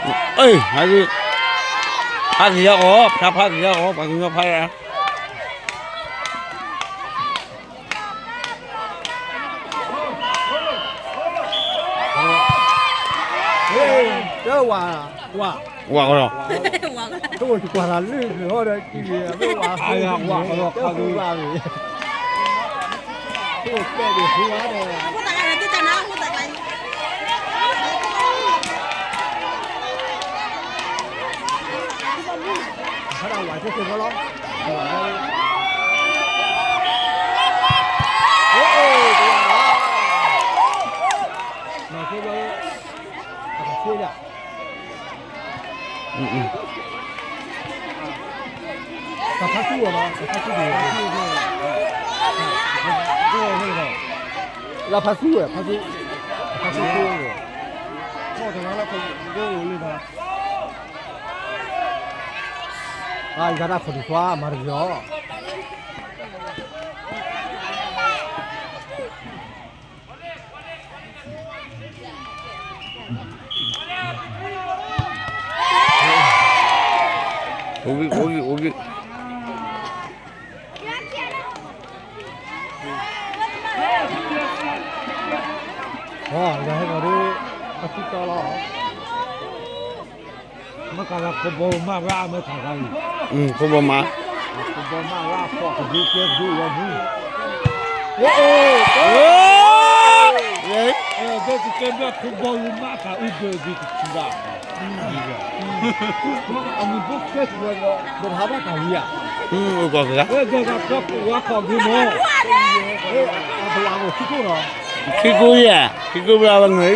အ့ၣ်, ဖးက့ၤယါအီၤ, ဖးဖးက့ၤယါအီၤ, ပှၤကညီဖးယါ. တဝၤ, ဝၤ, ဝၤကလီၤ, တဝၤတကွၢ်လၢလၢဟီဒီး ဝၤကလီၤ, ဝၤကလီၤ, ဝၤကလီၤ. လၢဖးဆူဝဲ, ဖးဆူ, ဖးဆူ, ယၤဒၣ်ခိၣ်ဒူၣ်သွါမၤတက့ၢ်အီၤ. ယဟဲကီးဒ် အသံတီလီၤ. မ့ၢ်ကလၢခိၣ်ဘီမးဝဲအမဲာ်ခါခါအံၤ, ခိၣ်ဘီမး, ခိၣ်ဘီမးဝဲအဖီၣ်ကဒုကဲကဒုဝဲမူ, ဒ်ကကဲဘၣ်ခိၣ်ဘီမးခါအုၣ်ဘၢဒ်ကထံၣ်ဘၣ်, အမံၤဘိကဲထီၣ်ဝဲဒီး ဒိးဟးဘၣ်တၢ်ဝံၤဧါ, အိၣ်ကီၢ်ကဂၤ, ဝဲခီၣ်ဂ့ၤမး, အဘျးအိၣ်ခံကိၣ်လီၤ, ခံကိၣ်ယဲ, ခံကိၣ်ဘျးဝဲငၢၤအံၤ, ခံကိၣ်ဘျးအ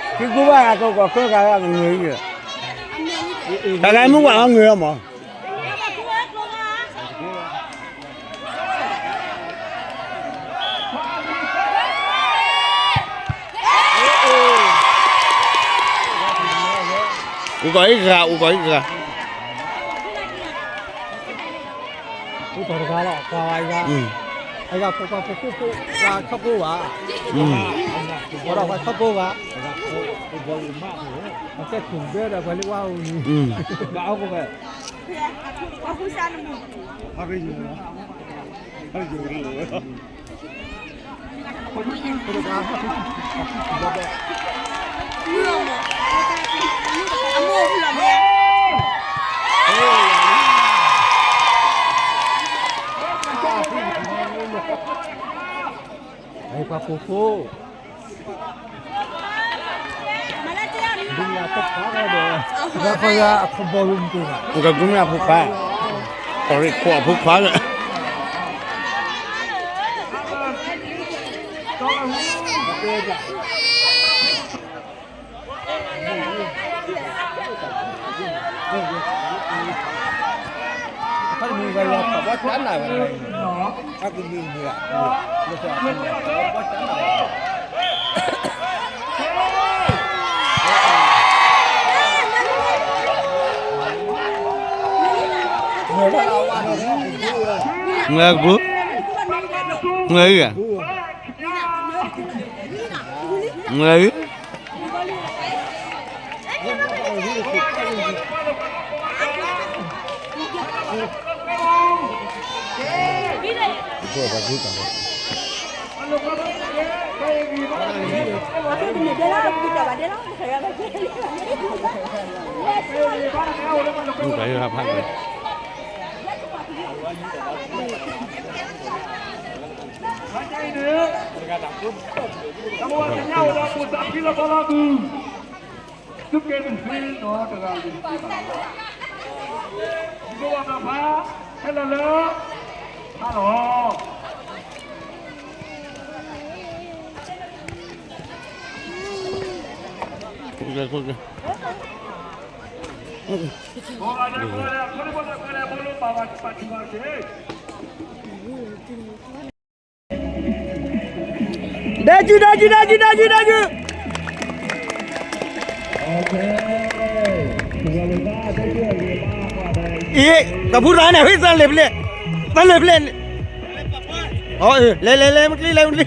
ကီၢ်ကီၢ်ဃၢဃာ်ဝဲငၢၤအံၤ, တၢ်ဂၤမုၢ်ဝၤအီၤငၢၤအီၤမး. အိၣ်ကီၢ်အံၤဂၤ, အိၣ်ကီၢ်အံၤဂၤ, အိၣ်ကီၢ်တဂၤလီၤ, ပှၤဂၤ, အဂၤဖိခွါဖိခိၣ်ဖိခွါဆီကိးဂၤ, ပှၤဒီးခွါဆီကိးဂၤ, အကဲခိၣ်ဘဲဒီးပှၤလၢဝါအူန့ၣ်, ဘၣ်အီၣ်ကဘဲ, ပှၤဖိဖိ, ပှၤဖိဖိ, ကကူမ့ၢ်အဖိခွါ, ကရံၣ်ခိၣ်အဖိခွါလၢ မုၢ်ဂၤကူ, မုၢ်ဂၤ, မုၢ်ဂၤ, မုၢ်ဂၤ, သုက့ၤတဆံနီတဂၤလံ, ယကဝၤတဖၣ်, ဟဲလီၤလၢ, ဟါလီၤ. ဒဲကံ ဒဲကံ ဒဲကံ ဒဲကံ ဒဲကံ, အံၤ, တၢ်ဖုရၤန့ၣ် ဟဲတၢ်လဲၤဖျဲၣ်, တၢ်လဲၤဖျဲၣ်, လဲၤလဲၤလဲၤ မ့ၢ်ကျံ လဲၤမ့ၢ်ကျံ.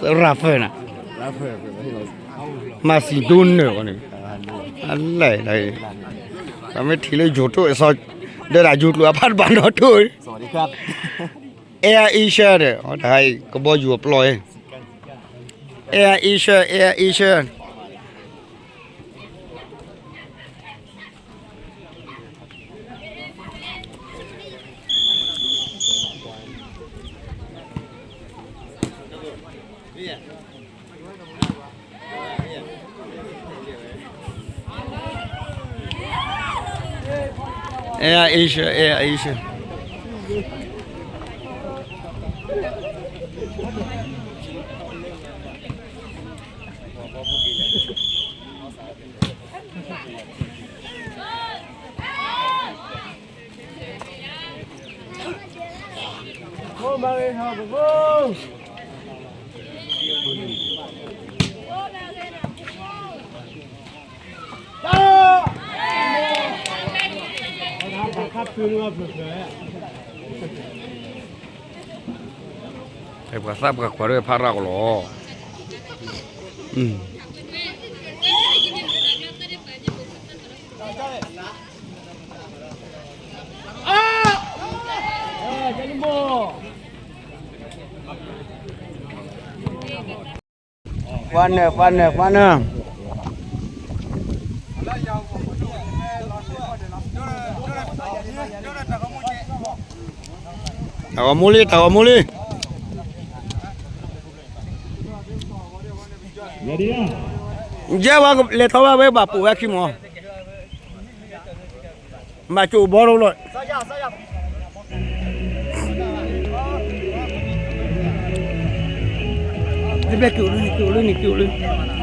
ရၤဖဲနၤ, မၤစံၣ်ဒိနၢၤဃီန့ၣ်, အလဲၣ်, တၢ်မ့ၢ်ထံၣ်လၢယိၤထိၣ်အစီ, ဒီးတၢ်ယိၤကျိၤအဖးတဘၣ်နီၣ်ထိၣ်, Air Asia ဒီး တၢ်ကဘီယူၤအပျီၢ်, Air Asia, Air Asia. Air Asia, Air Asia. ပှၤသးပှၢ်ကွၢ်ဒီးဖးရၣ်ကလီၤ. ပှၤနၢ်, ပှၤနၢ်, ပှၤနၢ်. တၢ်ဂီၤမူလံ, တၢ်ဂီၤမူလံ. ယဲဝဲလဲၤထီၣ်ဘၣ်ဝဲဘၣ်ပိာ်ဝဲခံမီၤ, ဘၣ်ကၠိၣ်ဘီထီၣ်လီၤ. တဘျဲကၠိၣ်လၢနကၠိၣ်လၢနကၠိၣ်လၢ.